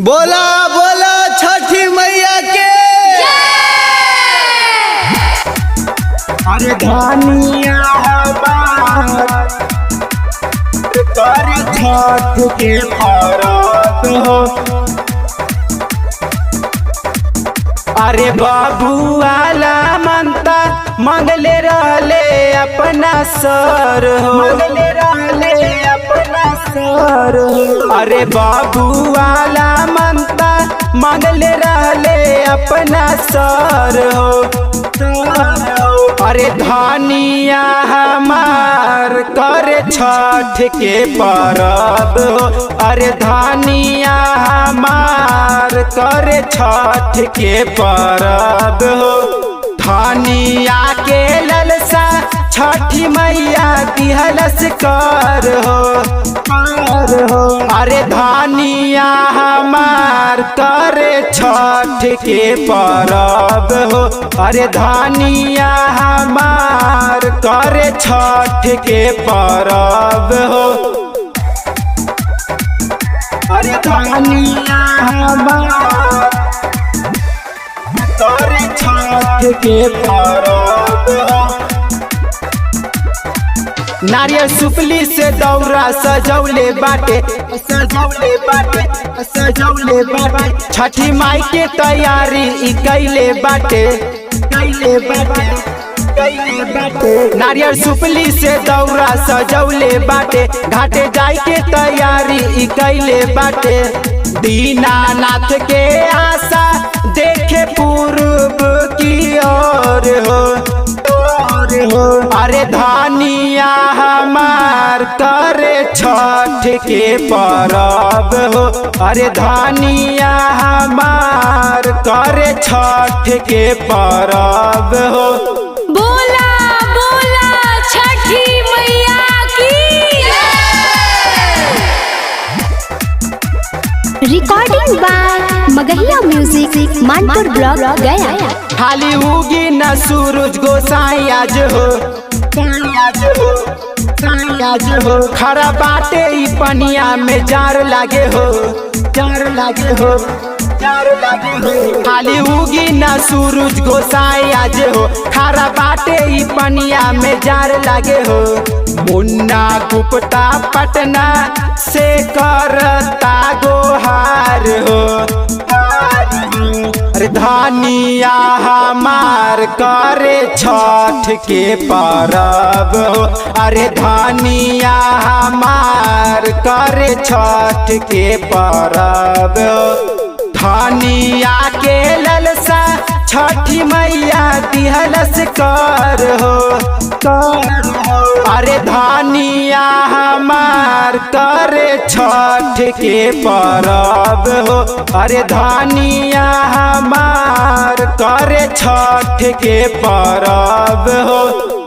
बोला बोला छठी मैया के। अरे धनिया हमार कर छठ के फरत हो। अरे बाबूआला मनता मंगले रहले अपना सर हो, मंगले रहले अपना सर हो। अरे बाबूआला मनता मंगले रहले अपना सर हो। अरे धनिया हमार कर छठ के परब हो। अरे धनिया हमार कर छठ के परब हो। धनिया के ललसा छठी मैया दिहलस कर हो, कर हो। अरे धनिया हमार कर छठ के परब हो। अरे धनिया हमार कर छठ के परब हो। अरे धनिया हमार कर छठ के परब हो। नारियल सुपली से दौरा सजौले बाटे, सजौले बाटे, सजौले बाटे। छठी माई के तैयारी ई कैले बाटे, कैले बाटे, कैले बाटे। नारियल सुपली से दौरा सजौले बाटे, घाटे जाए के तैयारी ई कैले बाटे। दीनानाथ के आशा देखे पूर्व की ओर हो, हो। अरे धनिया हमार करे छठ के परब हो। अरे धनिया हमार करे छठ के परब हो। बोला बोला छठी मैया की। Recording by Magahiya music, Manpur block, Gaya. खाली उगी न सूरज गोसाई आज हो, आज हो, आज हो। खड़ा बाटे ई पनिया में जार लागे हो, जार लागे हो, जार लागे हो। खाली उगी न सूरज गोसाई आज हो, खड़ा बाटे ई पनिया में जार लागे हो। मुन्ना गुप्ता पटना से करता गोहार हो। अरे धनिया हमार करे छठ के परब हो। अरे धनिया हमार करे छठ के परब हो। धनिया के ललसा छठी मैया दिहलस कर हो, कर हो। अरे धनिया हमार करे छठ के परब हो। अरे धनिया हमार करे छठ के परब हो।